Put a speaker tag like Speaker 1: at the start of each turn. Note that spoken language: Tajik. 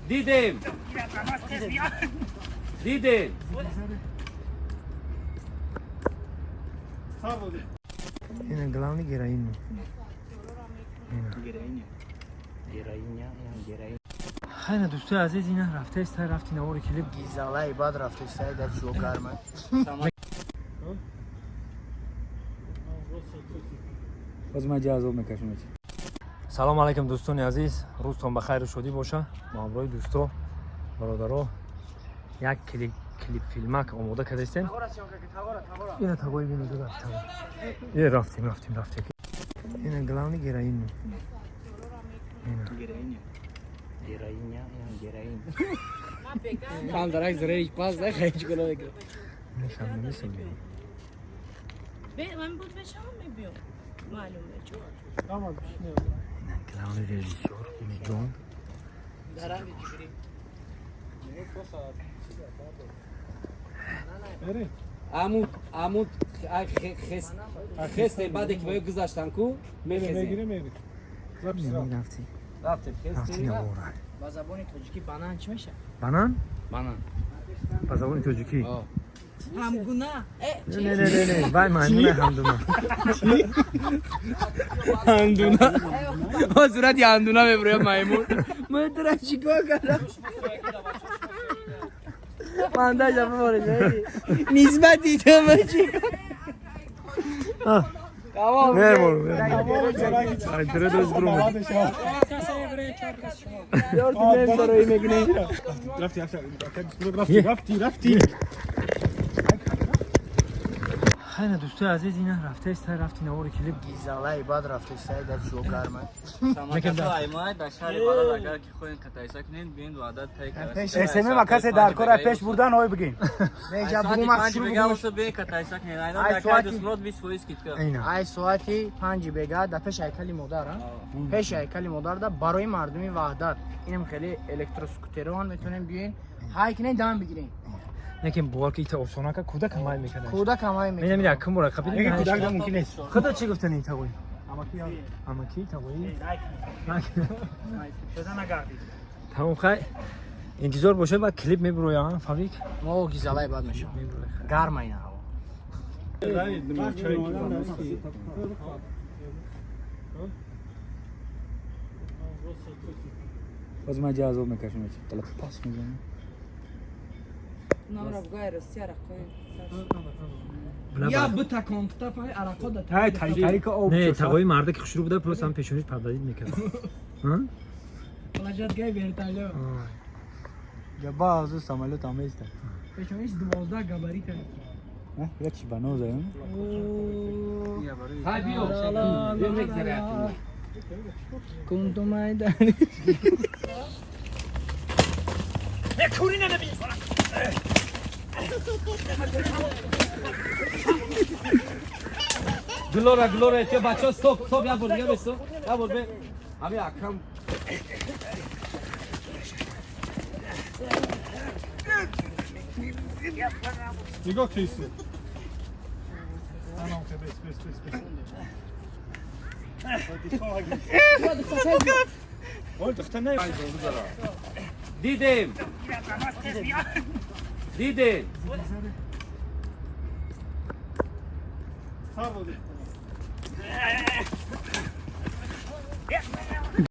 Speaker 1: Дидем. Дидем.
Speaker 2: Ина главный героин.
Speaker 3: Героиня, героиня.
Speaker 2: Хайна, дӯстои азиз, ина рафтаест, рафти навори клип.
Speaker 3: Гизалаи бад рафтестай дар ҷо гарма.
Speaker 4: Боз ман ҷазоб мекашам.
Speaker 2: Салом алайкум, дӯстони азиз, рӯзтон ба хайру шодӣ боша. Бо ҳамроҳи дӯсто, бародаро як клип филмак омода кардастем. Ина тагои бину е рафтем, рафтем, рафтем. Ина главный героин.
Speaker 3: Героиня. Героиня, героин. Там дарак зрелищ пас да хайч гуна мекунад.
Speaker 2: Нишам намесем.
Speaker 5: Ман буд бешам мебиём. Маълуме чо.
Speaker 2: Главный режиссёр Умидҷон.
Speaker 1: Амуд, амуд, ай хес хесте баъде ки ба ё гузаштан ку мехезем.
Speaker 2: Рафти.
Speaker 1: Рафтем
Speaker 2: Рафти
Speaker 1: хесте.
Speaker 2: навора.
Speaker 3: Ба забони тоҷикӣ банан чӣ мешавад?
Speaker 2: Банан?
Speaker 1: Банан.
Speaker 2: Ба забони тоҷикӣ.
Speaker 5: Ҳамгуна.
Speaker 2: Не, не, не, не, вай маймуна ҳамдуна.
Speaker 3: Андуна. Ба сурати андуна меброяд маймун. Ман тура чикор кардам? Ман даҷа боворед. Нисбати ту ман чикор? Тамом.
Speaker 2: Не, бор. Ай, дре дос брум.
Speaker 3: Ёр ту нем мекунӣ.
Speaker 4: Рафти, рафти, рафти, рафти, рафти.
Speaker 2: Хайна, дӯстои азиз, ина рафтаест, рафти навори клип.
Speaker 3: Гизалаи бад рафтестай дар ҷо гарма.
Speaker 6: Аймай дар шаҳри Балад агар ки хоҳем катайса кунед, биёед ваъда тай карда.
Speaker 4: СММ касе дар кора пеш бурдан ой бигин.
Speaker 3: Не ҷа бугум
Speaker 6: Панҷ
Speaker 3: шурӯъ
Speaker 6: бега
Speaker 3: бугум.
Speaker 6: осо биёед катайса кунед. Айна
Speaker 3: Ай,
Speaker 6: дар
Speaker 3: соати-
Speaker 6: кай дусмурод 20% скидка.
Speaker 2: Ина.
Speaker 3: Ай соати 5 бега дар пеши ҳайкали модар, а? Пеши ҳайкали модар да барои мардуми Ваҳдат. Инам хеле электроскутероан метавонем биёен, ҳай кунен дам бигирем.
Speaker 2: Лекин бовар ки ита осонака кӯдак ҳамай мекард.
Speaker 3: Кӯдак ҳамай
Speaker 2: Мена
Speaker 3: мекунад.
Speaker 2: мира ким бора қапид.
Speaker 4: Лекин кӯдак да мумкин нест.
Speaker 2: Худо чӣ гуфтани тагои? Амаки тагои? Тамом, хай. Интизор бошед, ба клип мебуроям, фабрик.
Speaker 3: Мо гизалаи бад мешавам. Гарма ина ҳаво.
Speaker 4: Боз ман ҷазоб мекашам. Тала пас мезанам.
Speaker 5: Намра бугай Россия рақои.
Speaker 3: Я бита конкта фаҳми арақо да.
Speaker 4: Тай тай тай ка об.
Speaker 2: Не, тагои марда ки хушрӯ буда, просто ҳам пешониш пардадид мекард. Ҳа?
Speaker 3: Площадкаи вертолёт.
Speaker 4: Ҷаба аз самолёт аместа.
Speaker 3: Пешониш 12 габарита.
Speaker 4: Як чи баноз аю.
Speaker 1: Ҳай биё. Биё мегзаре.
Speaker 3: Кунту майдани.
Speaker 1: Глора, глора, те бачо, стоп, стоп, я бор, я бесо. Я бор бе. Ами акам.
Speaker 4: Нигоҳ киси. Анам ке бес бес бес бес. Ой, духта не.
Speaker 1: Дидем. Дидем.